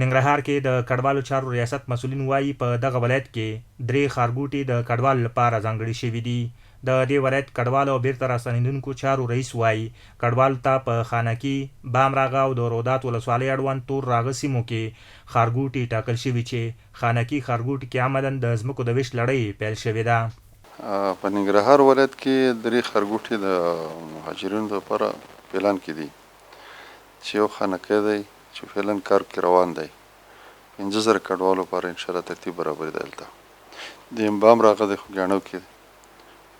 ننګرهار کې د کډوالو چارو ریاست مسؤلین وايي، په دغه ولایت کې درې ښارګوټي د کډوالو لپاره ځانګړي شوي دي. د دې ولایت کډوالو او بېرته راستنېدونکو چارو رئیس وايي، کډوالو ته په خانکي، بام راغه او د رودات ولسوالۍ اړوند تور راغه سیمو کې ښارګوټي ټاکل شوي چې خانکي ښارګوټي کې عملاً د ځمکو د وېش لړۍ پیل شوې ده. په ننګرهار ولایت کې درې ښارګوټي د مهاجرینو لپاره په پلان کې دي چې یو خانکی دی چې فعلا کار پکې روان دی، 5000 کډوالو لپاره انشاالله ترتیب برابري ده هلته. دویم بام راغه دی خوږیاڼو کې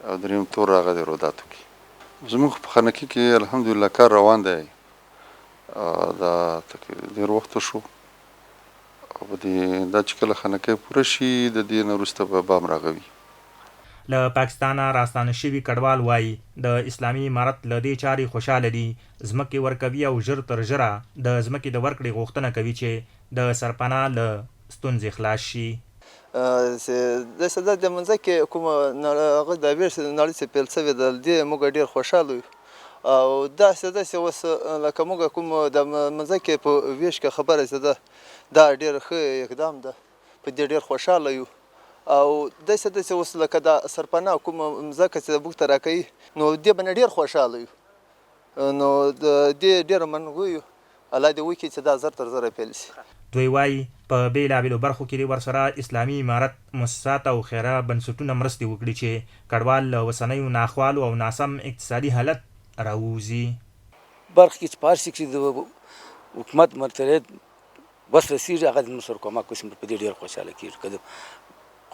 او دریم تور راغه دی روداتو کې. زموږ په خانکی کې الحمدلله کار روان دی، دا ډېر وخت وشو او په دې دا چې کله خانکی پوره شي د دې نه وروسته به بام راغوي. له پاکستانه راستانه شوي کډوال وايي، د اسلامي امارت له دې چارې خوشاله دي، ځمکې ورکوي او ژر تر ژره د ځمکې د ورکړې غوښتنه کوي چې د سرپناه له ستونزې خلاص شي. چې داسې ده د منځکې کومه هغه د ویش نړۍ چې پیل شوې ده، له دې موږ ډېر خوشحاله یو او داسې ده چې اوس لکه موږ کوم د منځکې په ویش کې خبره چې ده، دا ډېر ښه اقدام ده، په دې ډېر خوشحاله یو او داسې ده چې اوس لکه دا سرپناه کومه مځکه چې موږ ته راکوي، نو دې باندې ډېر خوشحاله یو، نو د دې ډېره مننه یو. الله دې وکړي چې دا زر تر زره پیل شي. دوی وايي، په بېلابېلو برخو کې دې ورسره اسلامي امارت، موسسات او خیره بنسټونه مرستې وکړي چې کډوال له اوسنیو ناخوالو او ناسم اقتصادي حالت راووځي. برخه کې چې په هر شي کې د حکومت مرتبط بس رسیږي، هغه زموږ سره کومک وشي، موږ په دې ډېر خوشحاله کېږو. که د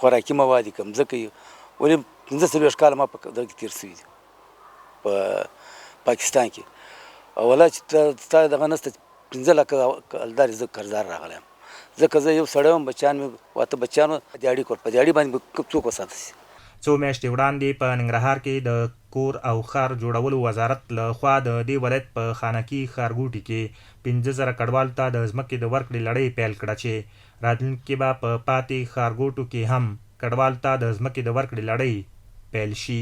خوراکي مواد که مځکه وي، ولې 45 کاله ما په دغه کې تېر شوي دي په پاکستان کې، او ولا چې تا دغه نشته 5 لکه کلدارې زه قرضدار راغلی یم، ځکه زه یو سړی وم، بچیان مې واته بچیان وو، دیاړي کور په دیاړي باندې به څوک وساته شي. څو میاشتې وړاندې په ننګرهار کې د کور او ښار جوړولو وزارت له خوا د دې ولایت په خانکي ښارګوټي کې 5000 کډوالو ته د ځمکې د ورکړې لړۍ پیل کړه چې راتلونکي کې به په پاتې ښارګوټو کې هم کډوالو ته د ځمکې د ورکړې لړۍ پیل شي.